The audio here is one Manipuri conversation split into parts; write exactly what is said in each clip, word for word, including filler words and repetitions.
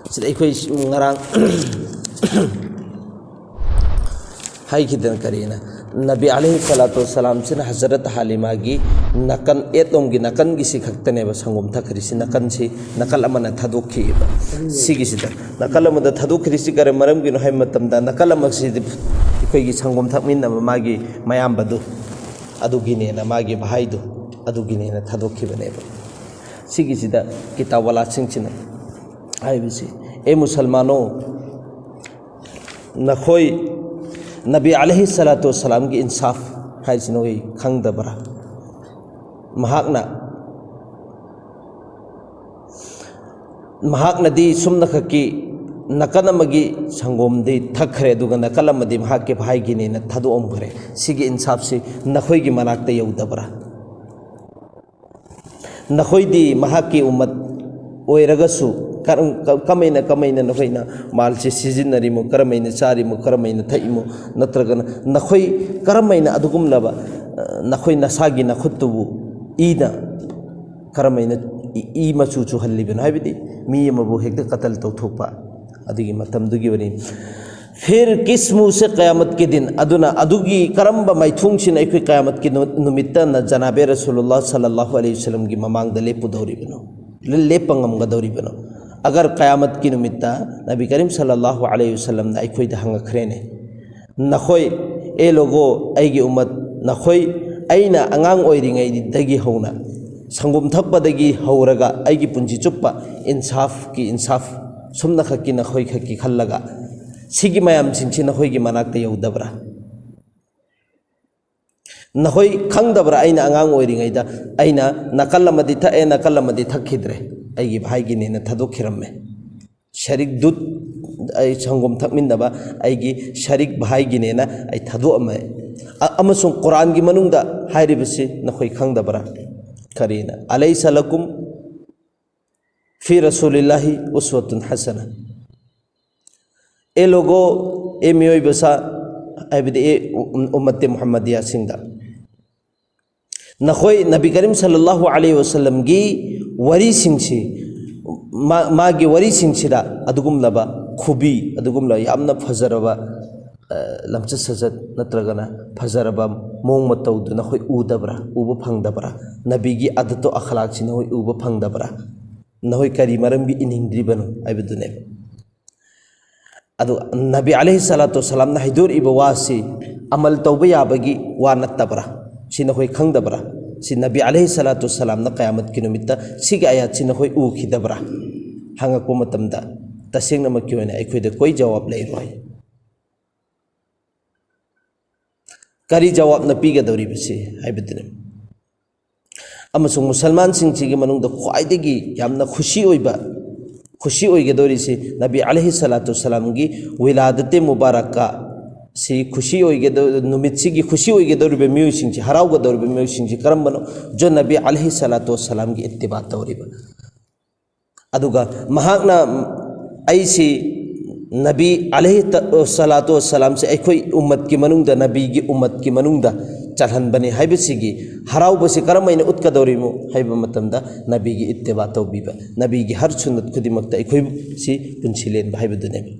ꯁꯤꯗ ꯑꯩꯈꯣꯏ ꯉꯔꯥꯡ ꯍꯥꯏꯈꯤꯗꯅ ꯀꯔꯤꯅ, ꯅꯕꯤ ꯑꯂꯩꯍꯤ ꯁꯂꯥꯇꯨ ꯋꯁꯁꯂꯥꯝꯁꯤꯅ ꯍꯖꯔꯠ ꯍꯥꯂꯤꯃꯥꯒꯤ ꯅꯥꯀꯟ, ꯑꯦꯠꯂꯣꯝꯒꯤ ꯅꯥꯀꯟꯒꯤꯁꯤ ꯈꯛꯇꯅꯦꯕ ꯁꯪꯒꯣꯝ ꯊꯛꯈ꯭ꯔꯤꯁꯤ꯫ ꯅꯥꯀꯟꯁꯤ, ꯅꯥꯀꯜ ꯑꯃꯅ ꯊꯥꯗꯣꯛꯈꯤꯕ꯫ ꯁꯤꯒꯤꯁꯤꯗ ꯅꯥꯀꯜ ꯑꯃꯗ ꯊꯥꯗꯣꯛꯈ꯭ꯔꯤꯁꯤ ꯀꯔꯤ ꯃꯔꯝꯒꯤꯅꯣ ꯍꯥꯏꯕ ꯃꯇꯝꯗ, ꯅꯥꯀꯜ ꯑꯃꯁꯤꯗꯤ ꯑꯩꯈꯣꯏꯒꯤ ꯁꯪꯒꯣꯝ ꯊꯛꯃꯤꯟꯅꯕ ꯃꯥꯒꯤ ꯃꯌꯥꯝꯕꯗꯨ, ꯑꯗꯨꯒꯤꯅꯦꯅ, ꯃꯥꯒꯤ ꯚꯥꯏꯗꯨ, ꯑꯗꯨꯒꯤꯅꯦꯅ ꯊꯥꯗꯣꯛꯈꯤꯕꯅꯦꯕ꯫ ꯁꯤꯒꯤꯁꯤꯗ ꯀꯤꯇꯥꯕ ꯋꯥꯂꯥꯁꯤꯡꯁꯤꯅ ꯍꯥꯏꯕꯁꯤ, "ꯑꯦ ꯃꯨꯁꯜꯃꯥꯅꯣ, ꯅꯈꯣꯏ ꯅꯕꯤ ꯑꯂꯩꯍꯤ ꯁꯂꯥꯇꯨ ꯋꯁꯁꯂꯥꯝꯒꯤ ꯏꯟꯁꯥꯐ ꯍꯥꯏꯁꯤ ꯅꯈꯣꯏ ꯈꯪꯗꯕ꯭ꯔꯥ? ꯃꯍꯥꯛꯅ, ꯃꯍꯥꯛꯅꯗꯤ ꯁꯨꯝꯅꯈꯛꯀꯤ ꯅꯥꯀꯟ ꯑꯃꯒꯤ ꯁꯪꯒꯣꯝꯗꯤ ꯊꯛꯈ꯭ꯔꯦ, ꯑꯗꯨꯒ ꯅꯥꯀꯜ ꯑꯃꯗꯤ ꯃꯍꯥꯛꯀꯤ ꯚꯥꯏꯒꯤꯅꯦꯅ ꯊꯥꯗꯣꯛꯑꯝꯈ꯭ꯔꯦ꯫ ꯁꯤꯒꯤ ꯏꯟꯁꯥꯐꯁꯤ ꯅꯈꯣꯏꯒꯤ ꯃꯅꯥꯛꯇ ꯌꯧꯗꯕ꯭ꯔꯥ? ꯅꯈꯣꯏꯗꯤ ꯃꯍꯥꯛꯀꯤ ꯎꯝꯃꯠ ꯑꯣꯏꯔꯒꯁꯨ ꯀꯔꯝ-, ꯀ-, ꯀꯃꯥꯏꯅ, ꯀꯃꯥꯏꯅ ꯅꯈꯣꯏꯅ ꯃꯥꯜꯁꯦ ꯁꯤꯖꯤꯟꯅꯔꯤꯃꯣ, ꯀꯔꯝꯍꯥꯏꯅ ꯆꯥꯔꯤꯃꯣ, ꯀꯔꯝꯍꯥꯏꯅ ꯊꯛꯏꯃꯣ, ꯅꯠꯇ꯭ꯔꯒꯅ ꯅꯈꯣꯏ ꯀꯔꯝꯍꯥꯏꯅ ꯑꯗꯨꯒꯨꯝꯂꯕ, ꯑ, ꯅꯈꯣꯏ ꯅꯁꯥꯒꯤ ꯅꯈꯨꯠꯇꯨꯕꯨ ꯏꯅ ꯀꯔꯝꯍꯥꯏꯅ ꯏ-, ꯏ ꯃꯆꯨ ꯆꯨꯍꯜꯂꯤꯕꯅꯣ?" ꯍꯥꯏꯕꯗꯤ ꯃꯤ ꯑꯃꯕꯨ ꯍꯦꯛꯇ ꯀꯇꯜ ꯇꯧꯊꯣꯛꯄ, ꯑꯗꯨꯒꯤ ꯃꯇꯝꯗꯨꯒꯤ ꯋꯥꯔꯤꯅꯤ꯫ ꯐꯤꯔ ꯀꯤꯁꯃꯨꯁꯦ ꯀꯌꯥꯃꯠꯀꯤ ꯗꯤꯟ꯫ ꯑꯗꯨꯅ ꯑꯗꯨꯒꯤ ꯀꯔꯝꯕ ꯃꯥꯏꯊꯣꯡꯁꯤꯅ ꯑꯩꯈꯣꯏ ꯀꯌꯥꯃꯠꯀꯤ ꯅꯨ-, ꯅꯨꯃꯤꯠꯇ ꯅ ꯖꯅꯥꯕꯦ ꯔꯁꯨꯂꯨꯜꯂꯥꯍ ꯁꯜꯂꯜꯂꯥꯍꯨ ꯑꯂꯩꯍꯤ ꯋꯁꯜꯂꯝꯒꯤ ꯃꯃꯥꯡꯗ ꯂꯦꯞꯄꯨꯗꯧꯔꯤꯕꯅꯣ? ꯂꯦ-, ꯂꯦꯞꯄ ꯉꯝꯒꯗꯧꯔꯤꯕꯅꯣ? ꯑꯒꯔ ꯀꯌꯥꯃꯠꯀꯤ ꯅꯨꯃꯤꯠꯇ ꯅꯕꯤ ꯀꯔꯤꯝ ꯁꯜꯂꯜꯂꯥꯍꯨ ꯑꯂꯩꯍꯤ ꯋꯁꯜꯂꯝꯅ ꯑꯩꯈꯣꯏꯗ ꯍꯪꯉꯛꯈ꯭ꯔꯦꯅꯦ, "ꯅꯈꯣꯏ, ꯑꯦ ꯂꯣꯒꯣ, ꯑꯩꯒꯤ ꯎꯝꯃꯠ, ꯅꯈꯣꯏ ꯑꯩꯅ ꯑꯉꯥꯡ ꯑꯣꯏꯔꯤꯉꯩꯗꯒꯤ ꯍꯧꯅ, ꯁꯪꯒꯣꯝ ꯊꯛꯄꯗꯒꯤ ꯍꯧꯔꯒ ꯑꯩꯒꯤ ꯄꯨꯟꯁꯤ ꯆꯨꯞꯄ ꯏꯟꯁꯥꯐꯀꯤ ꯏꯟꯁꯥꯐ ꯁꯨꯝꯅꯈꯛꯀꯤ ꯅꯈꯣꯏ ꯈꯛꯀꯤ ꯈꯜꯂꯒ ꯁꯤꯒꯤ ꯃꯌꯥꯝꯁꯤꯡꯁꯤ ꯅꯈꯣꯏꯒꯤ ꯃꯅꯥꯛꯇ ꯌꯧꯗꯕ꯭ꯔꯥ?" ꯅꯈꯣꯏ ꯈꯪꯗꯕ꯭ꯔꯥ? ꯑꯩꯅ ꯑꯉꯥꯡ ꯑꯣꯏꯔꯤꯉꯩꯗ ꯑꯩꯅ ꯅꯥꯀꯜ ꯑꯃꯗꯤ ꯊꯛꯑꯦ, ꯅꯥꯀꯜ ꯑꯃꯗꯤ ꯊꯛꯈꯤꯗ꯭ꯔꯦ, ꯑꯩꯒꯤ ꯚꯥꯏꯒꯤꯅꯦꯅ ꯊꯥꯗꯣꯛꯈꯤꯔꯝꯃꯦ꯫ ꯁꯔꯤꯛ ꯗꯨꯠ, ꯑꯩ ꯁꯪꯒꯣꯝ ꯊꯛꯃꯤꯟꯅꯕ ꯑꯩꯒꯤ ꯁꯔꯤꯛ ꯚꯥꯏꯒꯤꯅꯦꯅ ꯑꯩ ꯊꯥꯗꯣꯛꯑꯝꯃꯦ꯫ ꯑ-, ꯑꯃꯁꯨꯡ ꯀꯨꯔꯥꯟꯒꯤ ꯃꯅꯨꯡꯗ ꯍꯥꯏꯔꯤꯕꯁꯤ ꯅꯈꯣꯏ ꯈꯪꯗꯕ꯭ꯔꯥ? ꯀꯔꯤꯅ? "ꯑꯂꯩꯁ ꯂꯀꯨꯝ ꯐꯤ ꯔꯁꯨꯂꯤꯜꯂꯥꯍꯤ ꯎꯁꯋꯥꯇꯨꯟ ꯍꯁꯅ"꯫ ꯑꯦ ꯂꯣꯒꯣ, ꯑꯦ ꯃꯤꯑꯣꯏꯕ ꯁꯥ, ꯍꯥꯏꯕꯗꯤ ꯑꯦ ꯎ-, ꯎꯝꯃꯠꯇꯦ ꯃꯨꯍꯝꯃꯗꯤꯌꯥꯁꯤꯡꯗ, ꯅꯈꯣꯏ ꯅꯕꯤ ꯀꯔꯤꯝ ꯁꯜꯂꯜꯂꯥꯍꯨ ꯑꯂꯩꯍꯤ ꯋꯁꯜꯂꯝꯒꯤ ꯋꯥꯔꯤꯁꯤꯡꯁꯤ, ꯃꯥ-, ꯃꯥꯒꯤ ꯋꯥꯔꯤꯁꯤꯡꯁꯤꯗ ꯑꯗꯨꯒꯨꯝꯂꯕ ꯈꯨꯕꯤ, ꯑꯗꯨꯒꯨꯝꯂꯕ ꯌꯥꯝꯅ ꯐꯖꯔꯕ, ꯑ, ꯂꯝꯆꯠ ꯁꯥꯖꯠ ꯅꯠꯇ꯭ꯔꯒꯅ ꯐꯖꯔꯕ ꯃꯑꯣꯡ ꯃꯇꯧꯗꯨ ꯅꯈꯣꯏ ꯎꯗꯕ꯭ꯔꯥ? ꯎꯕ ꯐꯪꯗꯕ꯭ꯔꯥ? ꯅꯕꯤꯒꯤ ꯑꯗꯠꯇꯣ ꯑꯈꯂꯥꯛꯁꯤ ꯅꯈꯣꯏ ꯎꯕ ꯐꯪꯗꯕ꯭ꯔꯥ? ꯅꯈꯣꯏ ꯀꯔꯤ ꯃꯔꯝꯒꯤ ꯏꯅꯤꯡꯗ꯭ꯔꯤꯕꯅꯣ ꯍꯥꯏꯕꯗꯨꯅꯦꯕ꯫ ꯑꯗꯨ ꯅꯕꯤ ꯑꯂꯩꯍꯤ ꯁꯂꯥꯇꯨ ꯋꯁꯁꯂꯥꯝꯅ ꯍꯥꯏꯗꯣꯔꯛꯏꯕ ꯋꯥꯁꯤ ꯑꯃꯜ ꯇꯧꯕ ꯌꯥꯕꯒꯤ ꯋꯥ ꯅꯠꯇꯕ꯭ꯔꯥ? ꯁꯤ ꯅꯈꯣꯏ ꯈꯪꯗꯕ꯭ꯔꯥ? ꯁꯤ ꯅꯕꯤ ꯑꯂꯩꯍꯤ ꯁꯂꯥꯇꯨ ꯋꯁꯁꯂꯥꯝꯅ ꯀꯌꯥꯃꯠꯀꯤ ꯅꯨꯃꯤꯠꯇ ꯁꯤꯒꯤ ꯑꯌꯥꯠꯁꯤ ꯅꯈꯣꯏ ꯎꯈꯤꯗꯕ꯭ꯔꯥ? ꯍꯪꯉꯛꯄ ꯃꯇꯝꯗ ꯇꯁꯦꯡꯅꯃꯛꯀꯤ ꯑꯣꯏꯅ ꯑꯩꯈꯣꯏꯗ ꯀꯣꯏ ꯖꯋꯥꯕ ꯂꯩꯔꯣꯏ꯫ ꯀꯔꯤ ꯖꯋꯥꯕꯅ ꯄꯤꯒꯗꯧꯔꯤꯕꯁꯤ ꯍꯥꯏꯕꯗꯨꯅꯤ꯫ ꯑꯃꯁꯨꯡ ꯃꯨꯁꯜꯃꯥꯟꯁꯤꯡꯁꯤꯒꯤ ꯃꯅꯨꯡꯗ ꯈ꯭ꯋꯥꯏꯗꯒꯤ ꯌꯥꯝꯅ ꯈꯨꯁꯤ ꯑꯣꯏꯕ, ꯈꯨꯁꯤ ꯑꯣꯏꯒꯗꯧꯔꯤꯁꯤ ꯅꯕꯤ ꯑꯂꯩꯍꯤ ꯁꯂꯥꯇꯨ ꯋꯁꯁꯂꯥꯝꯒꯤ ꯋꯤꯂꯥꯗꯇꯦ ꯃꯨꯕꯥꯔꯛꯀ ꯁꯤ ꯈꯨꯁꯤ ꯑꯣꯏꯒꯗꯧ-, ꯅꯨꯃꯤꯠꯁꯤꯒꯤ ꯈꯨꯁꯤ ꯑꯣꯏꯒꯗꯧꯔꯤꯕ ꯃꯤꯑꯣꯏꯁꯤꯡꯁꯤ, ꯍꯔꯥꯎꯒꯗꯧꯔꯤꯕ ꯃꯤꯑꯣꯏꯁꯤꯡꯁꯤ ꯀꯔꯝꯕꯅꯣ? ꯖꯣ ꯅꯕꯤ ꯑꯂꯩꯍꯤ ꯁꯂꯥꯇꯨ ꯋꯁꯁꯂꯥꯝꯒꯤ ꯏꯠꯇꯤꯕꯥ ꯇꯧꯔꯤꯕ꯫ ꯑꯗꯨꯒ ꯃꯍꯥꯛꯅ ꯑꯩꯁꯤ ꯅꯕꯤ ꯑꯂꯩꯍꯤ ꯇ-, ꯁꯂꯥꯇꯨ ꯋꯁꯁꯂꯥꯝꯁꯦ ꯑꯩꯈꯣꯏ ꯎꯝꯃꯠꯀꯤ ꯃꯅꯨꯡꯗ, ꯅꯕꯤꯒꯤ ꯎꯝꯃꯠꯀꯤ ꯃꯅꯨꯡꯗ ꯆꯜꯍꯟꯕꯅꯤ ꯍꯥꯏꯕꯁꯤꯒꯤ ꯍꯔꯥꯎꯕꯁꯤ ꯀꯔꯝ ꯍꯥꯏꯅ ꯎꯠꯀꯗꯧꯔꯤꯃꯣ ꯍꯥꯏꯕ ꯃꯇꯝꯗ ꯅꯕꯤꯒꯤ ꯏꯠꯇꯤꯕꯥ ꯇꯧꯕꯤꯕ, ꯅꯕꯤꯒꯤ ꯍꯔ ꯁꯨꯟꯅꯠ ꯈꯨꯗꯤꯡꯃꯛꯇ ꯑꯩꯈꯣꯏꯁꯤ ꯄꯨꯟꯁꯤ ꯂꯦꯟꯕ ꯍꯥꯏꯕꯗꯨꯅꯦꯕ꯫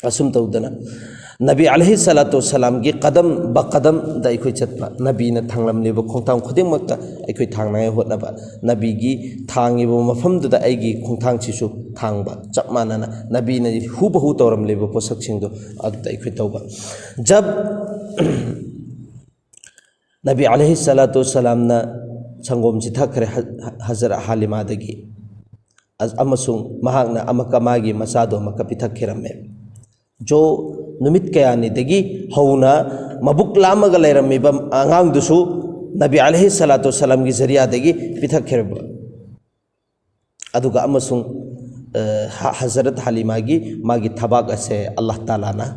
ꯑꯁꯨꯝ ꯇꯧꯗꯅ ꯅꯕꯤ ꯑꯂꯩꯍꯤ ꯁꯂꯥꯇꯨ ꯋꯁꯁꯂꯥꯝꯒꯤ ꯀꯗꯝ ꯕ ꯀꯗꯝꯗ ꯑꯩꯈꯣꯏ ꯆꯠꯄ, ꯅꯕꯤꯅ ꯊꯥꯡꯂꯝꯂꯤꯕ ꯈꯣꯡꯊꯥꯡ ꯈꯨꯗꯤꯡꯃꯛꯇ ꯑꯩꯈꯣꯏ ꯊꯥꯡꯅꯉꯥꯏ ꯍꯣꯠꯅꯕ, ꯅꯕꯤꯒꯤ ꯊꯥꯡꯉꯤꯕ ꯃꯐꯝꯗꯨꯗ ꯑꯩꯒꯤ ꯈꯣꯡꯊꯥꯡꯁꯤꯁꯨ ꯊꯥꯡꯕ, ꯆꯞ ꯃꯥꯟꯅꯅ ꯅꯕꯤꯅ ꯍꯨꯕꯍꯨ ꯇꯧꯔꯝꯂꯤꯕ ꯄꯣꯠꯁꯛꯁꯤꯡꯗꯣ ꯑꯗꯨꯗ ꯑꯩꯈꯣꯏ ꯇꯧꯕ꯫ ꯖꯕ ꯅꯕꯤ ꯑꯂꯩꯍꯤ ꯁꯂꯥꯇꯨ ꯋꯁꯁꯂꯥꯝꯅ ꯁꯪꯒꯣꯝꯁꯤ ꯊꯛꯈ꯭ꯔꯦ ꯍ-, ꯍ-, ꯍꯖꯔꯠ ꯍꯥꯂꯤꯃꯥꯗꯒꯤ꯫ ꯑ-, ꯑꯃꯁꯨꯡ ꯃꯍꯥꯛꯅ ꯑꯃꯨꯛꯀ ꯃꯥꯒꯤ ꯃꯆꯥꯗꯣ ꯑꯃꯨꯛꯀ ꯄꯤꯊꯛꯈꯤꯔꯝꯃꯦ꯫ ꯖꯣ ꯅꯨꯃꯤꯠ ꯀꯌꯥꯅꯤꯗꯒꯤ ꯍꯧꯅ ꯃꯕꯨꯛ ꯂꯥꯝꯃꯒ ꯂꯩꯔꯝꯃꯤꯕ ꯑꯉꯥꯡꯗꯨꯁꯨ ꯅꯕꯤ ꯑꯂꯩꯍꯤ ꯁꯂꯥꯇꯨ ꯋꯁꯁꯂꯥꯝꯒꯤ ꯖꯔꯤꯌꯥꯗꯒꯤ ꯄꯤꯊꯛꯈꯤꯔꯝꯕ꯫ ꯑꯗꯨꯒ ꯑꯃꯁꯨꯡ, ꯑ, ꯍ-, ꯍꯖꯔꯠ ꯍꯥꯂꯤꯃꯥꯒꯤ ꯃꯥꯒꯤ ꯊꯕꯥꯛ ꯑꯁꯦ ꯑꯜꯂꯥꯍ ꯇꯥꯂꯥꯅ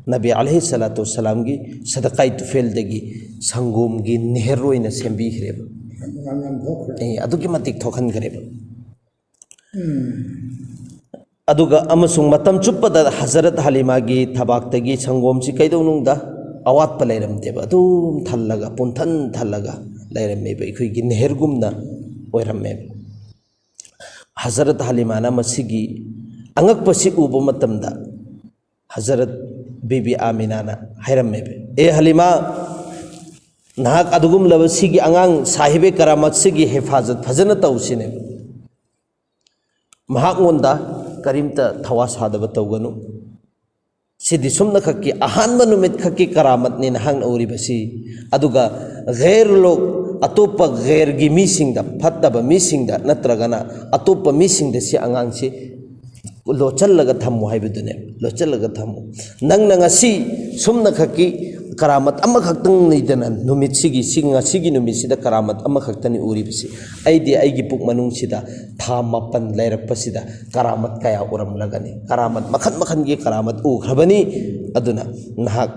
ꯅꯕꯤ ꯑꯂꯩꯍꯤ ꯁꯂꯥꯇꯨ ꯋꯁꯁꯂꯥꯝꯒꯤ ꯁꯗꯀꯥꯏ ꯇꯨꯐꯦꯜꯗꯒꯤ ꯁꯪꯒꯣꯝꯒꯤ ꯅꯦꯍꯔ ꯑꯣꯏꯅ ꯁꯦꯝꯕꯤꯈ꯭ꯔꯦꯕ꯫ ꯌꯥꯝ, ꯌꯥꯝ ꯊꯣꯛꯈ꯭ꯔꯦ꯫ ꯑꯦ, ꯑꯗꯨꯛꯀꯤ ꯃꯇꯤꯛ ꯊꯣꯛꯍꯟꯈ꯭ꯔꯦꯕ꯫ ꯎꯝ꯫ ꯑꯗꯨꯒ ꯑꯃꯁꯨꯡ ꯃꯇꯝ ꯆꯨꯞꯄꯗ ꯍꯖꯔꯠ ꯍꯥꯂꯤꯃꯥꯒꯤ ꯊꯕꯥꯛꯇꯒꯤ ꯁꯪꯒꯣꯝꯁꯤ ꯀꯩꯗꯧꯅꯨꯡꯗ ꯑꯋꯥꯠꯄ ꯂꯩꯔꯝꯗꯦꯕ, ꯑꯗꯨꯝ ꯊꯜꯂꯒ, ꯄꯨꯝꯊꯟ ꯊꯜꯂꯒ ꯂꯩꯔꯝꯃꯦꯕ, ꯑꯩꯈꯣꯏꯒꯤ ꯅꯦꯍꯔꯒꯨꯝꯅ ꯑꯣꯏꯔꯝꯃꯦꯕ꯫ ꯍꯖꯔꯠ ꯍꯂꯤꯃꯥꯅ ꯃꯁꯤꯒꯤ ꯑꯉꯛꯄꯁꯤ ꯎꯕ ꯃꯇꯝꯗ ꯍꯖꯔꯠ ꯕꯤꯕꯤ ꯑꯥꯃꯤꯅꯥꯅ ꯍꯥꯏꯔꯝꯃꯦꯕ, "ꯑꯦ ꯍꯂꯤꯃꯥ, ꯅꯍꯥꯛ ꯑꯗꯨꯒꯨꯝꯂꯕ ꯁꯤꯒꯤ ꯑꯉꯥꯡ ꯁꯥꯍꯤꯕꯦ ꯀꯔꯥꯃꯠꯁꯤꯒꯤ ꯍꯤꯐꯥꯖꯠ ꯐꯖꯅ ꯇꯧꯁꯤꯅꯦꯕ꯫ ꯃꯍꯥꯛꯉꯣꯟꯗ ꯀꯔꯤꯝꯇ ꯊꯋꯥ ꯁꯥꯗꯕ ꯇꯧꯒꯅꯨ꯫ ꯁꯤꯗꯤ ꯁꯨꯝꯅꯈꯛꯀꯤ ꯑꯍꯥꯟꯕ ꯅꯨꯃꯤꯠꯈꯛꯀꯤ ꯀꯔꯥꯃꯠꯅꯤ ꯅꯍꯥꯛꯅ ꯎꯔꯤꯕꯁꯤ꯫ ꯑꯗꯨꯒ ꯒꯩꯔ ꯂꯣꯛ, ꯑꯇꯣꯞꯄ ꯒꯩꯔꯒꯤ ꯃꯤꯁꯤꯡꯗ, ꯐꯠꯇꯕ ꯃꯤꯁꯤꯡꯗ ꯅꯠꯇ꯭ꯔꯒꯅ ꯑꯇꯣꯞꯄ ꯃꯤꯁꯤꯡꯗ ꯁꯤ ꯑꯉꯥꯡꯁꯤ ꯂꯣꯠꯁꯤꯜꯂꯒ ꯊꯝꯃꯨ ꯍꯥꯏꯕꯗꯨꯅꯦ꯫ ꯂꯣꯠꯁꯤꯜꯂꯒ ꯊꯝꯃꯨ꯫ ꯅꯪꯅ ꯉꯁꯤ ꯁꯨꯝꯅꯈꯛꯀꯤ ꯀꯔꯥꯃꯠ ꯑꯃꯈꯛꯇꯪ ꯂꯩꯗꯅ ꯅꯨꯃꯤꯠꯁꯤꯒꯤ, ꯁꯤ ꯉꯁꯤꯒꯤ ꯅꯨꯃꯤꯠꯁꯤꯗ ꯀꯔꯥꯃꯠ ꯑꯃꯈꯛꯇꯅꯤ ꯎꯔꯤꯕꯁꯤ꯫ ꯑꯩꯗꯤ ꯑꯩꯒꯤ ꯄꯨꯛ ꯃꯅꯨꯡꯁꯤꯗ ꯊꯥ ꯃꯥꯄꯟ ꯂꯩꯔꯛꯄꯁꯤꯗ ꯀꯔꯥꯃꯠ ꯀꯌꯥ ꯎꯔꯝꯂꯒꯅꯤ, ꯀꯔꯥꯃꯠ ꯃꯈꯜ ꯃꯈꯜꯒꯤ ꯀꯔꯥꯃꯠ ꯎꯈ꯭ꯔꯕꯅꯤ꯫ ꯑꯗꯨꯅ ꯅꯍꯥꯛ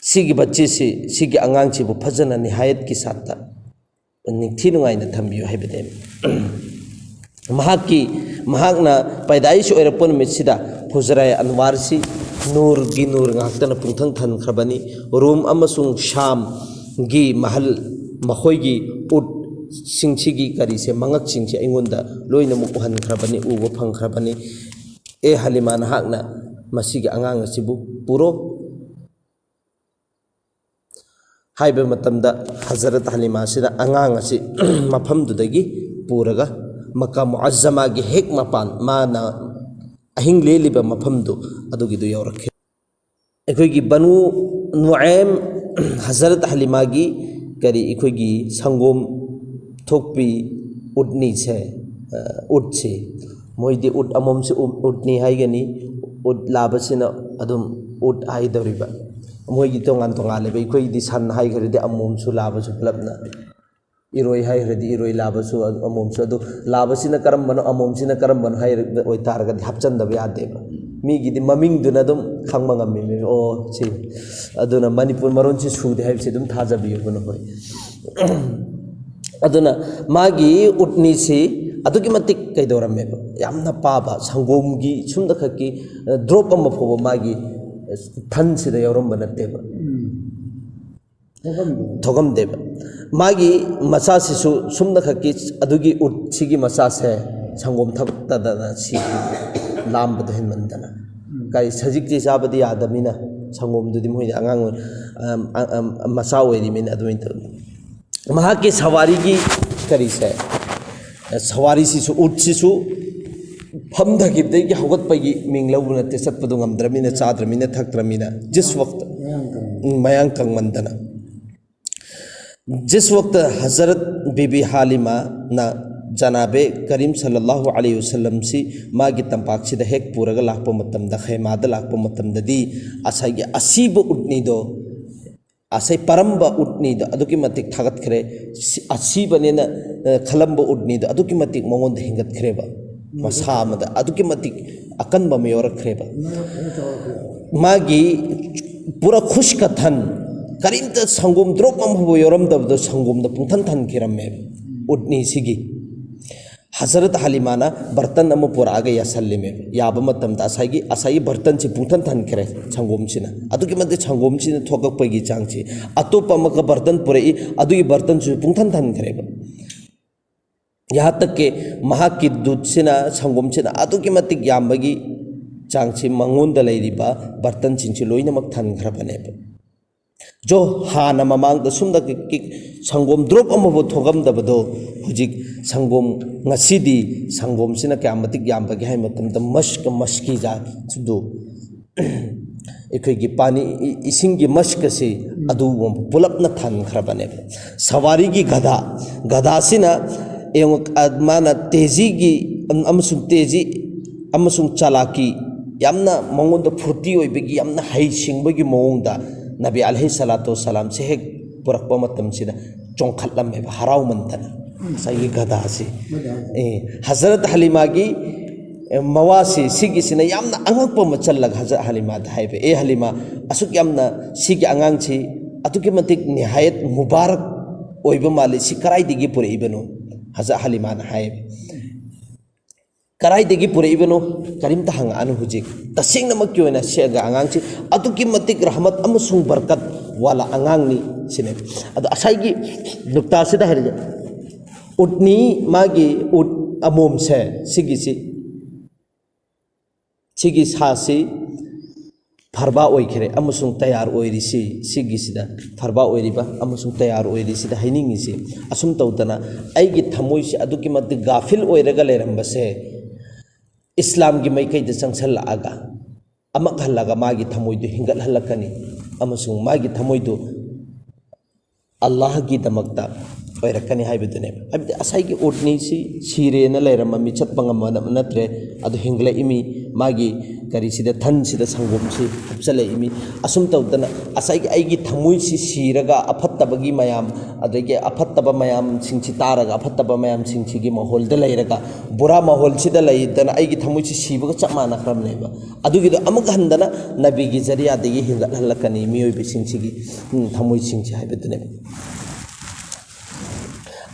ꯁꯤꯒꯤ ꯕꯆꯤꯁꯤ, ꯁꯤꯒꯤ ꯑꯉꯥꯡꯁꯤꯕꯨ ꯐꯖꯅ ꯅꯤꯍꯥꯌꯠꯀꯤ ꯁꯥꯠꯇ ꯅꯤꯡꯊꯤ ꯅꯨꯡꯉꯥꯏꯅ ꯊꯝꯕꯤꯌꯨ" ꯍꯥꯏꯕꯅꯦ꯫ ꯃꯍꯥꯛꯀꯤ, ꯃꯍꯥꯛꯅ ꯄꯥꯏꯗꯥꯏꯁ ꯑꯣꯏꯔꯛꯄ ꯅꯨꯃꯤꯠꯁꯤꯗ ꯍꯨꯖꯔꯥꯏ ꯑꯟꯋꯥꯔꯁꯤ ꯅꯨꯔꯒꯤ ꯅꯨꯔ ꯉꯥꯛꯇꯅ ꯄꯨꯡꯊꯪ ꯊꯟꯈ꯭ꯔꯕꯅꯤ꯫ ꯔꯨꯝ ꯑꯃꯁꯨꯡ ꯁꯥꯝꯒꯤ ꯃꯍꯜ, ꯃꯈꯣꯏꯒꯤ ꯎꯠꯁꯤꯡꯁꯤꯒꯤ ꯀꯔꯤꯁꯦ, ꯃꯉꯛꯁꯤꯡꯁꯦ ꯑꯩꯉꯣꯟꯗ ꯂꯣꯏꯅꯃꯛ ꯎꯍꯟꯈ꯭ꯔꯕꯅꯤ, ꯎꯕ ꯐꯪꯈ꯭ꯔꯕꯅꯤ꯫ "ꯑꯦ ꯍꯂꯤꯃꯥ, ꯅꯍꯥꯛꯅ ꯃꯁꯤꯒꯤ ꯑꯉꯥꯡ ꯑꯁꯤꯕꯨ ꯄꯨꯔꯣ" ꯍꯥꯏꯕ ꯃꯇꯝꯗ, ꯍꯖꯔꯠ ꯍꯂꯤꯃꯥꯁꯤꯅ ꯑꯉꯥꯡ ꯑꯁꯤ ꯃꯐꯝꯗꯨꯗꯒꯤ ꯄꯨꯔꯒ ꯃꯀꯥ ꯃꯨꯑꯖꯃꯥꯒꯤ ꯍꯦꯛ ꯃꯄꯥꯟ, ꯃꯥꯅ ꯑꯍꯤꯡ ꯂꯦꯜꯂꯤꯕ ꯃꯐꯝꯗꯨ, ꯑꯗꯨꯒꯤꯗꯨ ꯌꯧꯔꯛꯈꯤ꯫ ꯑꯩꯈꯣꯏꯒꯤ ꯕꯅꯨ ꯅꯨꯑꯥꯏꯝ, ꯍꯖꯔꯠ ꯍꯂꯤꯃꯥꯒꯤ ꯀꯔꯤ, ꯑꯩꯈꯣꯏꯒꯤ ꯁꯪꯒꯣꯝ ꯊꯣꯛꯄꯤ ꯎꯠꯅꯤꯁꯦ, ꯑ, ꯎꯠꯁꯤ, ꯃꯣꯏꯗꯤ ꯎꯠ ꯑꯃꯣꯝꯁꯤ ꯎꯠ, ꯎꯠꯅꯤ ꯍꯥꯏꯒꯅꯤ, ꯎꯠ ꯂꯥꯕꯁꯤꯅ ꯑꯗꯨꯝ ꯎꯠ ꯍꯥꯏꯗꯧꯔꯤꯕ꯫ ꯃꯣꯏꯒꯤ ꯇꯣꯉꯥꯟ ꯇꯣꯉꯥꯜꯂꯦꯕ꯫ ꯑꯩꯈꯣꯏꯒꯤꯗꯤ ꯁꯟ ꯍꯥꯏꯈ꯭ꯔꯗꯤ ꯑꯃꯣꯝꯁꯨ ꯂꯥꯕꯁꯨ ꯄꯨꯂꯞꯅ, ꯏꯔꯣꯏ ꯍꯥꯏꯈ꯭ꯔꯗꯤ ꯏꯔꯣꯏ, ꯂꯥꯕꯁꯨ ꯑꯗꯨ, ꯑꯃꯣꯝꯁꯨ꯫ ꯑꯗꯨ ꯂꯥꯕꯁꯤꯅ ꯀꯔꯝꯕꯅꯣ, ꯑꯃꯣꯝꯁꯤꯅ ꯀꯔꯝꯕꯅꯣ ꯍꯥꯏꯔ ꯑꯣꯏꯇꯥꯔꯒꯗꯤ ꯍꯥꯞꯆꯟꯗꯕ ꯌꯥꯗꯦꯕ꯫ ꯃꯤꯒꯤꯗꯤ ꯃꯃꯤꯡꯗꯨꯅ ꯑꯗꯨꯝ ꯈꯪꯕ ꯉꯝꯃꯤꯅꯦ, "ꯑꯣ, ꯁꯤ"꯫ ꯑꯗꯨꯅ ꯃꯅꯤꯄꯨꯔ ꯃꯔꯣꯟꯁꯤ ꯁꯨꯗꯦ ꯍꯥꯏꯕꯁꯤ ꯑꯗꯨꯝ ꯊꯥꯖꯕꯤꯌꯨꯕ ꯅꯈꯣꯏ꯫ ꯑꯗꯨꯅ ꯃꯥꯒꯤ ꯎꯠꯅꯤꯁꯤ ꯑꯗꯨꯛꯀꯤ ꯃꯇꯤꯛ ꯀꯩꯗꯧꯔꯝꯃꯦꯕ, ꯌꯥꯝꯅ ꯄꯥꯕ, ꯁꯪꯒꯣꯝꯒꯤ ꯁꯨꯝꯗꯈꯛꯀꯤ, ꯑ, ꯗ꯭ꯔꯣꯞ ꯑꯃ ꯐꯥꯎꯕ ꯃꯥꯒꯤ, ꯑ, ꯊꯟꯁꯤꯗ ꯌꯥꯎꯔꯝꯕ ꯅꯠꯇꯦꯕ꯫ ꯊꯣꯛꯑꯝꯗꯦ꯫ ꯊꯣꯛꯑꯝꯗꯦꯕ꯫ ꯃꯥꯒꯤ ꯃꯆꯥꯁꯤꯁꯨ ꯁꯨꯝꯅꯈꯛꯀꯤ ꯑꯗꯨꯒꯤ ꯎꯠꯁꯤꯒꯤ ꯃꯆꯥꯁꯦ ꯁꯪꯒꯣꯝ ꯊꯛꯇꯗꯅ ꯁꯤꯈꯤ, ꯂꯥꯝꯕꯗꯣ ꯍꯦꯟꯃꯟꯗꯅ꯫ ꯀꯔꯤ, ꯁꯖꯤꯛꯇꯤ ꯆꯥꯕꯗꯤ ꯌꯥꯗꯕꯅꯤꯅ ꯁꯪꯒꯣꯝꯗꯨꯗꯤ ꯃꯣꯏꯗꯤ ꯑꯉꯥꯡ ꯑꯣꯏ-, ꯑꯝ, ꯑ-, ꯑꯝ, ꯃꯆꯥ ꯑꯣꯏꯔꯤꯃꯤꯅ ꯑꯗꯨꯃꯥꯏꯅ ꯇꯧ-, ꯃꯍꯥꯛꯀꯤ ꯁꯋꯥꯔꯤꯒꯤ ꯀꯔꯤꯁꯦ, ꯁꯋꯥꯔꯤꯁꯤꯁꯨ, ꯎꯠꯁꯤꯁꯨ ꯐꯝꯊꯈꯤꯕꯗꯒꯤ ꯍꯧꯒꯠꯄꯒꯤ ꯃꯤꯡ ꯂꯧꯕ ꯅꯠꯇꯦ, ꯆꯠꯄꯗꯣ ꯉꯝꯗ꯭ꯔꯃꯤꯅ, ꯆꯥꯗ꯭ꯔꯃꯤꯅ, ꯊꯛꯇ꯭ꯔꯃꯤꯅ, ꯖꯤꯁ ꯋꯛꯇ, ꯎꯝ, ꯃꯌꯥꯡ ꯀꯪꯃꯟꯗꯅ꯫ ꯖꯤꯁ ꯋꯛꯇ ꯍꯖꯔꯠ ꯕꯤꯕꯤ ꯍꯥꯂꯤꯃꯥꯅ ꯖꯅꯥꯕꯦ ꯀꯔꯤꯝ ꯁꯜꯂꯜꯂꯥꯍꯨ ꯑꯂꯩꯍꯤ ꯋꯁꯜꯂꯝꯁꯤ ꯃꯥꯒꯤ ꯇꯝꯄꯥꯛꯁꯤꯗ ꯍꯦꯛ ꯄꯨꯔꯒ ꯂꯥꯛꯄ ꯃꯇꯝꯗ, ꯈꯦꯃꯥꯗ ꯂꯥꯛꯄ ꯃꯇꯝꯗꯗꯤ, ꯉꯁꯥꯏꯒꯤ ꯑꯁꯤꯕ ꯎꯠꯅꯤꯗꯣ, ꯉꯁꯥꯏ ꯄꯔꯝꯕ ꯎꯠꯅꯤꯗꯣ ꯑꯗꯨꯛꯀꯤ ꯃꯇꯤꯛ ꯊꯥꯒꯠꯈ꯭ꯔꯦ꯫ ꯁꯤ-, ꯑꯁꯤꯕꯅꯦꯅ, ꯑ, ꯈꯜꯂꯝꯕ ꯎꯠꯅꯤꯗꯣ ꯑꯗꯨꯛꯀꯤ ꯃꯇꯤꯛ ꯃꯉꯣꯟꯗ ꯍꯦꯟꯒꯠꯈ꯭ꯔꯦꯕ꯫ ꯃꯁꯥ ꯑꯃꯗ ꯑꯗꯨꯛꯀꯤ ꯃꯇꯤꯛ ꯑꯀꯟꯕ ꯑꯃ ꯌꯥꯎꯔꯛꯈ꯭ꯔꯦꯕ꯫ ꯃꯥꯒꯤ ꯄꯨꯔꯥ ꯈꯨꯁꯀ ꯊꯟ, ꯀꯔꯤꯝꯇ ꯁꯪꯒꯣꯝ ꯗ꯭ꯔꯣꯞ ꯑꯃꯐꯥꯎꯕ ꯌꯥꯎꯔꯝꯗꯕꯗꯣ ꯁꯪꯒꯣꯝꯗ ꯄꯨꯡꯊꯟ ꯊꯟꯈꯤꯔꯝꯃꯦꯕ ꯎꯠꯅꯤꯁꯤꯒꯤ꯫ ꯍꯖꯔꯠ ꯍꯂꯤꯃꯥꯅ ꯕꯔꯇꯟ ꯑꯃ ꯄꯨꯔꯛꯑꯒ ꯌꯥꯁꯜꯂꯤꯃꯦꯕ꯫ ꯌꯥꯕ ꯃꯇꯝꯗ ꯉꯁꯥꯏꯒꯤ, ꯉꯁꯥꯏꯒꯤ ꯕꯔꯇꯟꯁꯤ ꯄꯨꯡꯊꯟ ꯊꯟꯈ꯭ꯔꯦ ꯁꯪꯒꯣꯝꯁꯤꯅ꯫ ꯑꯗꯨꯛꯀꯤ ꯃꯇꯤꯛ ꯁꯪꯒꯣꯝꯁꯤꯅ ꯊꯣꯛꯂꯛꯄꯒꯤ ꯆꯥꯡꯁꯤ, ꯑꯇꯣꯞꯄ ꯑꯃꯒ ꯕꯔꯇꯟ ꯄꯨꯔꯛꯏ, ꯑꯗꯨꯒꯤ ꯕꯔꯇꯟꯁꯨ ꯄꯨꯡꯊꯟ ꯊꯟꯈ꯭ꯔꯦꯕ꯫ ꯌꯥꯍꯥ ꯇꯛ ꯀꯦ ꯃꯍꯥꯛꯀꯤ ꯗꯨꯠꯁꯤꯅ, ꯁꯪꯒꯣꯝꯁꯤꯅ ꯑꯗꯨꯛꯀꯤ ꯃꯇꯤꯛ ꯌꯥꯝꯕꯒꯤ ꯆꯥꯡꯁꯤ ꯃꯉꯣꯟꯗ ꯂꯩꯔꯤꯕ ꯕꯔꯇꯟꯁꯤꯡꯁꯤ ꯂꯣꯏꯅꯃꯛ ꯊꯟꯈ꯭ꯔꯕꯅꯦꯕ꯫ ꯖꯣ ꯍꯥꯟꯅ ꯃꯃꯥꯡꯗ ꯁꯨꯝꯗ ꯀꯤ-, ꯀꯤ-, ꯁꯪꯒꯣꯝ ꯗ꯭ꯔꯣꯞ ꯑꯃꯐꯥꯎ ꯊꯣꯛꯂꯝꯗꯕꯗꯣ ꯍꯧꯖꯤꯛ ꯁꯪꯒꯣꯝ, ꯉꯁꯤꯗꯤ ꯁꯪꯒꯣꯝꯁꯤꯅ ꯀꯌꯥꯝ ꯃꯇꯤꯛ ꯌꯥꯝꯕꯒꯦ ꯍꯥꯏꯕ ꯃꯇꯝꯗ ꯃꯁꯛ, ꯃꯁꯛꯀꯤ ꯖꯥꯠꯁꯤꯗꯨ ꯑꯩꯈꯣꯏꯒꯤ ꯄꯥꯅꯤ, ꯏ-, ꯏꯁꯤꯡꯒꯤ ꯃꯁꯛ ꯑꯁꯤ ꯑꯗꯨꯒꯨꯝꯕ ꯄꯨꯂꯞꯅ ꯊꯟꯈ꯭ꯔꯕꯅꯦꯕ꯫ ꯁꯋꯥꯔꯤꯒꯤ ꯒꯙꯥ, ꯒꯙꯥꯁꯤꯅ ꯌꯦꯡꯉꯨ, ꯑ, ꯃꯥꯅ ꯇꯦꯖꯤꯒꯤ ꯑꯃꯁꯨꯡ ꯇꯦꯖꯤ ꯑꯃꯁꯨꯡ ꯆꯥꯂꯥꯀꯤ, ꯌꯥꯝꯅ ꯃꯉꯣꯟꯗ ꯐꯨꯔꯇꯤ ꯑꯣꯏꯕꯒꯤ, ꯌꯥꯝꯅ ꯍꯩꯁꯤꯡꯕꯒꯤ ꯃꯑꯣꯡꯗ ꯅꯕꯤ ꯑꯂꯩꯍꯤ ꯁꯂꯥꯇꯨ ꯋꯁꯁꯂꯥꯝꯁꯦ ꯍꯦꯛ ꯄꯨꯔꯛꯄ ꯃꯇꯝꯁꯤꯗ ꯆꯣꯡꯈꯠꯂꯝꯃꯦꯕ ꯍꯔꯥꯎꯃꯟꯗꯅ꯫ ꯉꯁꯥꯏꯒꯤ ꯒꯙꯥꯁꯤ꯫ ꯒꯙꯥ꯫ ꯑꯦ, ꯍꯖꯔꯠ ꯍꯂꯤꯃꯥꯒꯤ, ꯑꯦ, ꯃꯋꯥꯁꯤ, ꯁꯤꯒꯤꯁꯤꯅ ꯌꯥꯝꯅ ꯑꯉꯛꯄ ꯑꯃ ꯆꯜꯂꯒ ꯍꯖꯔꯠ ꯍꯂꯤꯃꯥꯗ ꯍꯥꯏꯕ, "ꯑꯦ ꯍꯂꯤꯃꯥ, ꯑꯁꯨꯛ ꯌꯥꯝꯅ ꯁꯤꯒꯤ ꯑꯉꯥꯡꯁꯤ ꯑꯗꯨꯛꯀꯤ ꯃꯇꯤꯛ ꯅꯤꯍꯥꯌꯠ ꯃꯨꯕꯥꯔꯛ ꯑꯣꯏꯕ ꯃꯥꯜꯂꯤ, ꯁꯤ ꯀꯗꯥꯏꯗꯒꯤ ꯄꯨꯔꯛꯏꯕꯅꯣ?" ꯍꯖꯔꯠ ꯍꯂꯤꯃꯥꯅ ꯍꯥꯏꯌꯦꯕ꯫ ꯀꯗꯥꯏꯗꯒꯤ ꯄꯨꯔꯛꯏꯕꯅꯣ? ꯀꯔꯤꯝꯇ ꯍꯪꯉꯛꯑꯅꯨ ꯍꯧꯖꯤꯛ꯫ ꯇꯁꯦꯡꯅꯃꯛꯀꯤ ꯑꯣꯏꯅ ꯁꯤ ꯑꯉꯥꯡꯁꯤ ꯑꯗꯨꯛꯀꯤ ꯃꯇꯤꯛ ꯔꯍꯃꯠ ꯑꯃꯁꯨꯡ ꯕꯔꯀꯠ ꯋꯥꯂꯥ ꯑꯉꯥꯡꯅꯤ ꯁꯤꯅꯦ꯫ ꯑꯗꯣ ꯉꯁꯥꯏꯒꯤ ꯅꯨꯛꯇꯥꯁꯤꯗ ꯍꯥꯏꯔꯤꯁꯦ, ꯎꯠꯅꯤ, ꯃꯥꯒꯤ ꯎꯠ ꯑꯃꯣꯝꯁꯦ, ꯁꯤꯒꯤꯁꯤ, ꯁꯤꯒꯤ ꯁꯥꯁꯤ ꯐꯔꯕꯥ ꯑꯣꯏꯈ꯭ꯔꯦ ꯑꯃꯁꯨꯡ ꯇꯌꯥꯔ ꯑꯣꯏꯔꯤꯁꯤ, ꯁꯤꯒꯤꯁꯤꯗ ꯐꯔꯕꯥ ꯑꯣꯏꯔꯤꯕ ꯑꯃꯁꯨꯡ ꯇꯌꯥꯔ ꯑꯣꯏꯔꯤꯁꯤꯗ ꯍꯥꯏꯅꯤꯡꯉꯤꯁꯤ, ꯑꯁꯨꯝ ꯇꯧꯗꯅ ꯑꯩꯒꯤ ꯊꯃꯣꯏꯁꯤ ꯑꯗꯨꯛꯀꯤ ꯃꯇꯤꯛ ꯒꯥꯐꯤꯜ ꯑꯣꯏꯔꯒ ꯂꯩꯔꯝꯕꯁꯦ, ꯏꯁꯂꯥꯝꯒꯤ ꯃꯥꯏꯀꯩꯗ ꯆꯪꯁꯜꯂꯛꯑꯒ ꯑꯃꯨꯛ ꯍꯜꯂꯒ ꯃꯥꯒꯤ ꯊꯃꯣꯏꯗꯨ ꯍꯤꯡꯒꯠꯍꯜꯂꯛꯀꯅꯤ ꯑꯃꯁꯨꯡ ꯃꯥꯒꯤ ꯊꯃꯣꯏꯗꯨ ꯑꯜꯂꯥꯍꯒꯤꯗꯃꯛꯇ ꯑꯣꯏꯔꯛꯀꯅꯤ ꯍꯥꯏꯕꯗꯨꯅꯦꯕ꯫ ꯍꯥꯏꯕꯗꯤ ꯉꯁꯥꯏꯒꯤ ꯎꯠꯅꯤꯁꯤ ꯁꯤꯔꯦꯅ ꯂꯩꯔꯝꯕ ꯃꯤ ꯆꯠꯄ ꯉꯝꯕ ꯅꯠꯇ꯭ꯔꯦ, ꯑꯗꯨ ꯍꯤꯡꯒꯠꯂꯛꯏꯃꯤ, ꯃꯥꯒꯤ ꯀꯔꯤꯁꯤꯗ, ꯊꯟꯁꯤꯗ ꯁꯪꯒꯣꯝꯁꯤ ꯍꯥꯞꯆꯤꯜꯂꯛꯏꯃꯤ꯫ ꯑꯁꯨꯝ ꯇꯧꯗꯅ ꯉꯁꯥꯏꯒꯤ ꯑꯩꯒꯤ ꯊꯃꯣꯏꯁꯤ ꯁꯤꯔꯒ ꯑꯐꯠꯇꯕꯒꯤ ꯃꯌꯥꯝ, ꯑꯗꯒꯤ ꯑꯐꯠꯇꯕ ꯃꯌꯥꯝꯁꯤꯡꯁꯤ ꯇꯥꯔꯒ, ꯑꯐꯠꯇꯕ ꯃꯌꯥꯝꯁꯤꯡꯁꯤꯒꯤ ꯃꯥꯍꯣꯜꯗ ꯂꯩꯔꯒ, ꯕꯨꯔꯥ ꯃꯥꯍꯣꯜꯁꯤꯗ ꯂꯩꯗꯅ ꯑꯩꯒꯤ ꯊꯃꯣꯏꯁꯤ ꯁꯤꯕꯒ ꯆꯞ ꯃꯥꯟꯅꯈ꯭ꯔꯕꯅꯦꯕ꯫ ꯑꯗꯨꯒꯤꯗꯣ ꯑꯃꯨꯛ ꯍꯟꯗꯅ ꯅꯕꯤꯒꯤ ꯖꯔꯤꯌꯥꯗꯒꯤ ꯍꯤꯡꯒꯠꯍꯜꯂꯛꯀꯅꯤ ꯃꯤꯑꯣꯏꯕꯁꯤꯡꯁꯤꯒꯤ, ꯎꯝ, ꯊꯃꯣꯏꯁꯤꯡꯁꯦ ꯍꯥꯏꯕꯗꯨꯅꯦꯕ꯫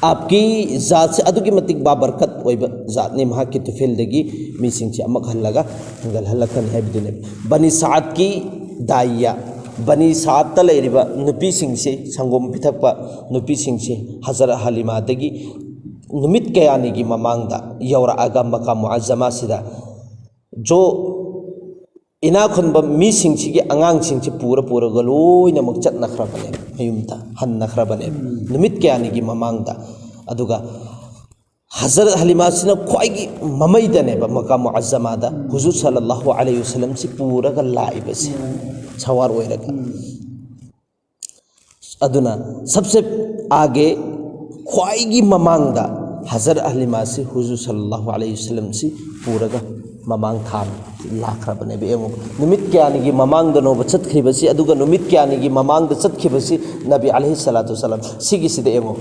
ꯑꯥꯞꯀꯤ ꯖꯥꯠꯁꯦ ꯑꯗꯨꯛꯀꯤ ꯃꯇꯤꯛ ꯕꯥꯕꯔꯀꯠ ꯑꯣꯏꯕ ꯖꯥꯠꯅꯤ, ꯃꯍꯥꯛꯀꯤ ꯇꯨꯐꯦꯜꯗꯒꯤ ꯃꯤꯁꯤꯡꯁꯦ ꯑꯃꯨꯛ ꯍꯜꯂꯒ ꯍꯤꯡꯒꯠꯍꯜꯂꯛꯀꯅꯤ ꯍꯥꯏꯕꯗꯨꯅꯦꯕ꯫ ꯕꯅꯤ ꯁꯥꯗꯀꯤ ꯗꯥꯏꯌꯥ, ꯕꯅꯤ ꯁꯥꯗꯇ ꯂꯩꯔꯤꯕ ꯅꯨꯄꯤꯁꯤꯡꯁꯤ, ꯁꯪꯒꯣꯝ ꯄꯤꯊꯛꯄ ꯅꯨꯄꯤꯁꯤꯡꯁꯤ ꯍꯖꯔꯠ ꯍꯂꯤꯃꯥꯗꯒꯤ ꯅꯨꯃꯤꯠ ꯀꯌꯥꯅꯤꯒꯤ ꯃꯃꯥꯡꯗ ꯌꯧꯔꯛꯑꯒ ꯃꯀꯥ ꯃꯨꯑꯖꯃꯥꯁꯤꯗ ꯖꯣ ꯏꯅꯥꯛ ꯈꯨꯟꯕ ꯃꯤꯁꯤꯡꯁꯤꯒꯤ ꯑꯉꯥꯡꯁꯤꯡꯁꯤ ꯄꯨꯔ ꯄꯨꯔꯒ ꯂꯣꯏꯅꯃꯛ ꯆꯠꯅꯈ꯭ꯔꯕꯅꯦꯕ, ꯃꯌꯨꯝꯗ ꯍꯟꯅꯈ꯭ꯔꯕꯅꯦꯕ꯫ ꯅꯨꯃꯤꯠ ꯀꯌꯥꯅꯤꯒꯤ ꯃꯃꯥꯡꯗ꯫ ꯑꯗꯨꯒ ꯍꯖꯔꯠ ꯍꯂꯤꯃꯥꯁꯤꯅ ꯈ꯭ꯋꯥꯏꯒꯤ ꯃꯃꯩꯗꯅꯦꯕ ꯃꯀꯥ ꯃꯨꯑꯖꯃꯥꯗ ꯍꯨꯖꯨꯔ ꯁꯜꯂꯜꯂꯥꯍꯨ ꯑꯂꯩꯍꯤ ꯋꯁꯜꯂꯝꯁꯤ ꯄꯨꯔꯒ ꯂꯥꯛꯏꯕꯁꯤ, ꯁꯋꯥꯔ ꯑꯣꯏꯔꯒ꯫ ꯑꯗꯨꯅ ꯁꯕꯁꯦ ꯑꯥꯒꯦ, ꯈ꯭ꯋꯥꯏꯒꯤ ꯃꯃꯥꯡꯗ ꯍꯖꯔꯠ ꯍꯂꯤꯃꯥꯁꯤ ꯍꯨꯖꯨꯔ ꯁꯜꯂꯜꯂꯥꯍꯨ ꯑꯂꯩꯍꯤ ꯋꯁꯜꯂꯝꯁꯤ ꯄꯨꯔꯒ ꯃꯃꯥꯡ ꯊꯥ ꯂꯥꯛꯈ꯭ꯔꯕꯅꯦꯕ꯫ ꯌꯦꯡꯉꯣ, ꯅꯨꯃꯤꯠ ꯀꯌꯥꯅꯤꯒꯤ ꯃꯃꯥꯡꯗꯅꯣꯕ ꯆꯠꯈ꯭ꯔꯤꯕꯁꯤ, ꯑꯗꯨꯒ ꯅꯨꯃꯤꯠ ꯀꯌꯥꯅꯤꯒꯤ ꯃꯃꯥꯡꯗ ꯆꯠꯈꯤꯕꯁꯤ ꯅꯕꯤ ꯑꯂꯩꯍꯤ ꯁꯂꯥꯇꯨ ꯋꯁꯂꯥꯝ꯫ ꯁꯤꯒꯤꯁꯤꯗ ꯌꯦꯡꯉꯣ,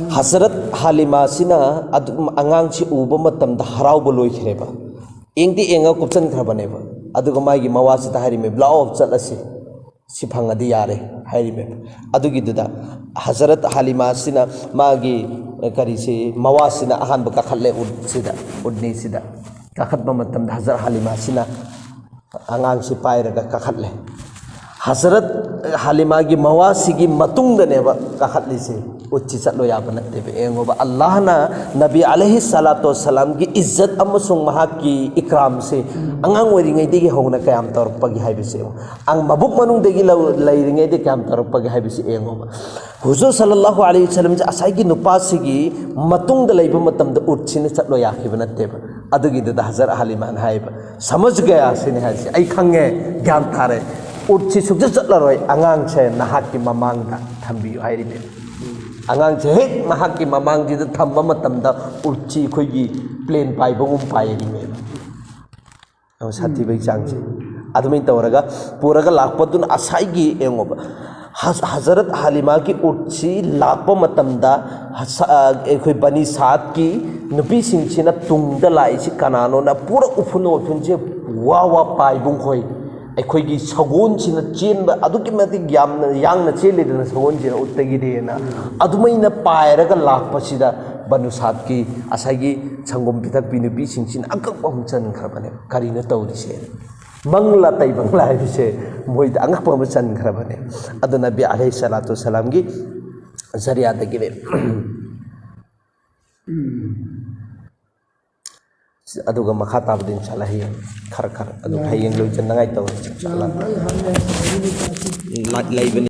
ꯍꯖꯔꯠ ꯍꯂꯤꯃꯥꯁꯤꯅ ꯑꯗꯨꯝ ꯑꯉꯥꯡꯁꯤ ꯎꯕ ꯃꯇꯝꯗ ꯍꯔꯥꯎꯕ ꯂꯣꯏꯈ꯭ꯔꯦꯕ, ꯌꯦꯡꯗꯤ ꯌꯦꯡꯉ ꯀꯨꯞꯁꯟꯈ꯭ꯔꯕꯅꯦꯕ꯫ ꯑꯗꯨꯒ ꯃꯥꯒꯤ ꯃꯋꯥꯁꯤꯗ ꯍꯥꯏꯔꯤꯃꯦ, "ꯂꯥꯛꯑꯣ, ꯆꯠꯂꯁꯤ, ꯁꯤ ꯐꯪꯉꯗꯤ ꯌꯥꯔꯦ ꯍꯥꯏꯔꯤꯕ꯫ ꯑꯗꯨꯒꯤꯗꯨꯗ ꯍꯖꯔꯠ ꯍꯥꯂꯤꯃꯥꯁꯤꯅ ꯃꯥꯒꯤ, ꯑ, ꯀꯔꯤꯁꯤ, ꯃꯋꯥꯁꯤꯅ ꯑꯍꯥꯟꯕ ꯀꯥꯈꯠꯂꯦ ꯎꯠꯁꯤꯗ, ꯎꯠꯅꯤꯁꯤꯗ꯫ ꯀꯥꯈꯠꯄ ꯃꯇꯝꯗ ꯍꯖꯔꯠ ꯍꯥꯂꯤꯃꯥꯁꯤꯅ ꯑꯉꯥꯡꯁꯤ ꯄꯥꯏꯔꯒ ꯀꯥꯈꯠꯂꯦ꯫ ꯍꯖꯔꯠ ꯍꯥꯂꯤꯃꯥꯒꯤ ꯃꯋꯥꯁꯤꯒꯤ ꯃꯇꯨꯡꯗꯅꯦꯕ ꯀꯥꯈꯠꯂꯤꯁꯦ꯫ ꯎꯠꯁꯤ ꯆꯠꯂꯣ ꯌꯥꯕ ꯅꯠꯇꯦꯕ꯫ ꯌꯦꯡꯉꯣꯕ, ꯑꯜꯂꯥꯍꯅ ꯅꯕꯤ ꯑꯂꯩꯍꯤ ꯁꯂꯥꯇꯨ ꯋꯁꯁꯂꯥꯝꯒꯤ ꯏꯖꯠ ꯑꯃꯁꯨꯡ ꯃꯍꯥꯛꯀꯤ ꯏꯀ꯭ꯔꯥꯝꯁꯦ ꯑꯉꯥꯡ ꯑꯣꯏꯔꯤꯉꯩꯗꯒꯤ ꯍꯧꯅ ꯀꯌꯥꯝ ꯇꯧꯔꯛꯄꯒꯦ ꯍꯥꯏꯕꯁꯦ ꯌꯦꯡꯉꯣ꯫ ꯑꯪ ꯃꯕꯨꯛ ꯃꯅꯨꯡꯗꯒꯤ ꯂꯧ-, ꯂꯩꯔꯤꯉꯩꯗ ꯀꯌꯥꯝ ꯇꯧꯔꯛꯄꯒꯦ ꯍꯥꯏꯕꯁꯤ ꯌꯦꯡꯉꯣꯕ꯫ ꯍꯨꯖꯨꯔ ꯁꯜꯂꯜꯂꯥꯍꯨ ꯑꯂꯩꯍꯤ ꯋꯁꯜꯂꯝꯁꯦ ꯉꯁꯥꯏꯒꯤ ꯅꯨꯄꯥꯁꯤꯒꯤ ꯃꯇꯨꯡꯗ ꯂꯩꯕ ꯃꯇꯝꯗ ꯎꯠꯁꯤꯅ ꯆꯠꯂꯣ ꯌꯥꯈꯤꯕ ꯅꯠꯇꯦꯕ꯫ ꯑꯗꯨꯒꯤꯗꯨꯗ ꯍꯖꯔꯠ ꯍꯥꯂꯤꯃꯥꯅ ꯍꯥꯏꯕ, "ꯁꯃꯖ ꯒꯌꯥ" ꯁꯤꯅꯤ ꯍꯥꯏꯁꯦ, "ꯑꯩ ꯈꯪꯉꯦ, ꯒ꯭ꯌꯥꯟ ꯇꯥꯔꯦ, ꯎꯠꯁꯤ ꯁꯨꯡꯆꯠ ꯆꯠꯂꯔꯣꯏ, ꯑꯉꯥꯡꯁꯦ ꯅꯍꯥꯛꯀꯤ ꯃꯃꯥꯡꯗ ꯊꯝꯕꯤꯌꯨ" ꯍꯥꯏꯔꯤꯅꯦ꯫ ꯑꯉꯥꯡꯁꯦ ꯍꯦꯛ ꯃꯍꯥꯛꯀꯤ ꯃꯃꯥꯡꯁꯤꯗ ꯊꯝꯕ ꯃꯇꯝꯗ ꯎꯠꯁꯤ ꯑꯩꯈꯣꯏꯒꯤ ꯄ꯭ꯂꯦꯟ ꯄꯥꯏꯕꯒꯨꯝ ꯄꯥꯏꯔꯤꯅꯦꯕ꯫ ꯌꯥꯝ ꯁꯥꯊꯤꯕꯒꯤ ꯆꯥꯡꯁꯦ꯫ ꯑꯗꯨꯃꯥꯏꯅ ꯇꯧꯔꯒ ꯄꯨꯔꯒ ꯂꯥꯛꯄꯗꯨꯅ ꯉꯁꯥꯏꯒꯤ ꯌꯦꯡꯉꯣꯕ, ꯍꯖ-, ꯍꯖꯔꯠ ꯍꯥꯂꯤꯃꯥꯒꯤ ꯎꯠꯁꯤ ꯂꯥꯛꯄ ꯃꯇꯝꯗ ꯍꯁ-, ꯑ, ꯑꯩꯈꯣꯏ ꯕꯅꯤ ꯁꯥꯗꯀꯤ ꯅꯨꯄꯤꯁꯤꯡꯁꯤꯅ ꯇꯨꯡꯗ ꯂꯥꯛꯏꯁꯤ ꯀꯅꯥꯅꯣꯅ ꯄꯨꯔꯥ ꯎꯐꯨꯟ ꯋꯥꯐꯨꯟꯁꯦ ꯋꯥ ꯋꯥ ꯄꯥꯏꯕꯨꯡ ꯈꯣꯏ꯫ ꯑꯩꯈꯣꯏꯒꯤ ꯁꯒꯣꯜꯁꯤꯅ ꯆꯦꯟꯕ ꯑꯗꯨꯛꯀꯤ ꯃꯇꯤꯛ ꯌꯥꯝꯅ ꯌꯥꯡꯅ ꯆꯦꯜꯂꯤꯗꯅ ꯁꯒꯣꯜꯁꯤꯅ ꯎꯠꯇꯒꯤꯗꯤꯅ꯫ ꯑꯗꯨꯃꯥꯏꯅ ꯄꯥꯏꯔꯒ ꯂꯥꯛꯄꯁꯤꯗ ꯕꯅꯨ ꯁꯥꯗꯀꯤ ꯉꯁꯥꯏꯒꯤ ꯁꯪꯒꯣꯝ ꯄꯤꯊꯛꯄꯤ ꯅꯨꯄꯤꯁꯤꯡꯁꯤꯅ ꯑꯀꯛꯄ ꯑꯃ ꯆꯟꯈ꯭ꯔꯕꯅꯦ꯫ ꯀꯔꯤꯅꯣ ꯇꯧꯔꯤꯁꯦ? ꯃꯪꯂꯥ ꯇꯥꯏꯕꯪꯂꯥ ꯍꯥꯏꯕꯁꯦ ꯃꯣꯏꯗ ꯑꯉꯛꯄ ꯑꯃ ꯆꯟꯈ꯭ꯔꯕꯅꯦ꯫ ꯑꯗꯨ ꯅꯕꯤ ꯑꯂꯩꯍꯤ ꯁꯂꯥꯇꯨ ꯁꯂꯥꯝꯒꯤ ꯖꯔꯤꯌꯥꯗꯒꯤꯅꯦ꯫ ꯑꯗꯨꯒ ꯃꯈꯥ ꯇꯥꯕꯗꯤ ꯏꯟꯁꯥꯜꯂꯥ ꯍꯌꯦꯡ ꯈꯔ ꯈꯔ ꯑꯗꯨꯝ ꯍꯌꯦꯡ ꯂꯣꯏꯁꯤꯟꯅꯉꯥꯏ ꯇꯧꯔꯁꯤ, ꯏꯟꯁꯥꯜꯂꯥ꯫ ꯂ-, ꯂꯩꯕꯅꯤ꯫